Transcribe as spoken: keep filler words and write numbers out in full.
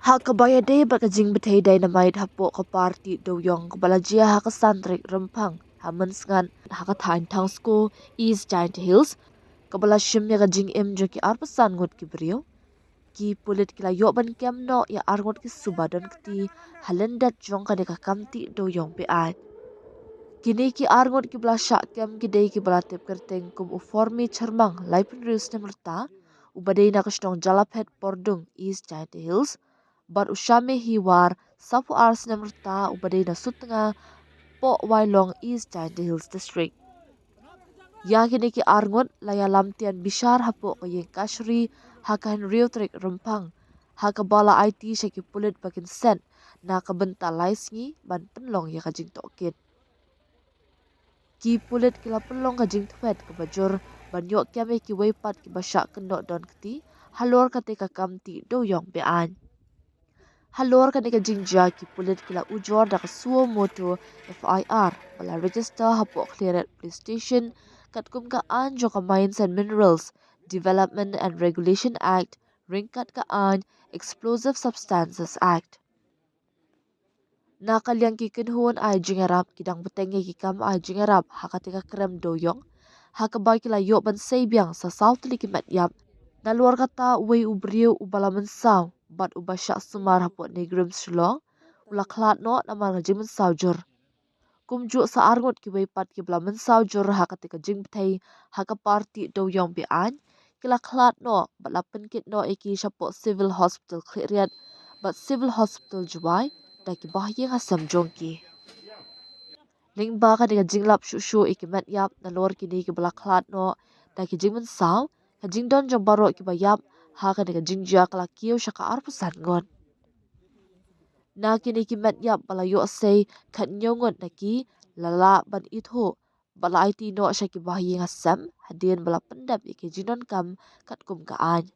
Ha kaba ïadei bad ka jingbthei dynamite hapoh ka party dewïong kaba la jia ha ka san tarik Rymphang ha Mynsngat ha ka thaiñ Thangsko, East Jaintia Hills, kaba la shim ïa ka jingim jong ki arphew san ngut ki briew, ki pulit ki la ïoh ban kem noh ïa arngut ki suba don kti ha lyndet jong kane ka kam tih dewïong be-aiñ. Kine ki arngut kiba la shah kem ki dei kiba la tip kyrteng kum u Formi Chyrmang, laiphew hynriew snem rta, uba dei na ka shnong Jalaphet, Pordung, East Jaintia Hills, bad u Shame Hiwar, sawphew ar snem rta, uba dei na Sutnga, Poh Wailong, East Jaintia Hills District. Ïa kine ki arngut la ïalam tian bishar hapoh ka ïing kashari ha ka hynriew tarik Rymphang, ha kaba la aiti sha ki pulit ba kin set na ka bynta lai sngi ban pynlong ïa ka jingtohkit. Ki pulit ki la pynlong ka jingthwet kaba jur ban ïoh kem ïa kiwei pat kiba shah kynnoh don kti halor kata ka kam tih dewïong be-aiñ. Halor kane ka jingjia, ki pulit ki la ujor da ka suo motu F I R ba la register hapoh Khliehriat Police Station katkum ka aiñ jong ka Mines and Minerals Development and Regulation Act, ryngkat ka aiñ Explosive Substances Act. Na ka liang ki kynhun ai jingïarap ki dang bteng ïa ki kam ai jingïarap ha kata ka krem dewïong, ha kaba ki la ïoh ban sei biang sa saw tylli ki met ïap. Nalor kata, uwei u briew uba la mynsaw bad uba shah sumar hapoh NEIGRIHMS Shillong u la khlad noh namar ka jingmynsaw jur. Kumjuh sa arngut kiwei pat kiba la mynsaw jur ha kata ka jingbthei ha ka party dewïong be-aiñ ki la khlad noh bad la pynkit noh ïa ki shapoh Civil Hospital Khliehriat bad Civil Hospital Jowai da ki bahaïing hasem jong ki. Lyngba kane ka jinglap shuh shuh ïa ki met ïap nalor kine kiba la khlad noh da ki jingmynsaw, ka jingdon jong baroh kiba ïap ha kane ka jingjia ka la kiew sha ka arphew san ngut. Na kine ki met ïap ba la ïoh sei, khathynñiew ngut na ki la lah ban ithuh bad la aiti noh sha ki bahaïing hasem hadien ba la pyndep ïa ki jingdonkam katkum ka aiñ.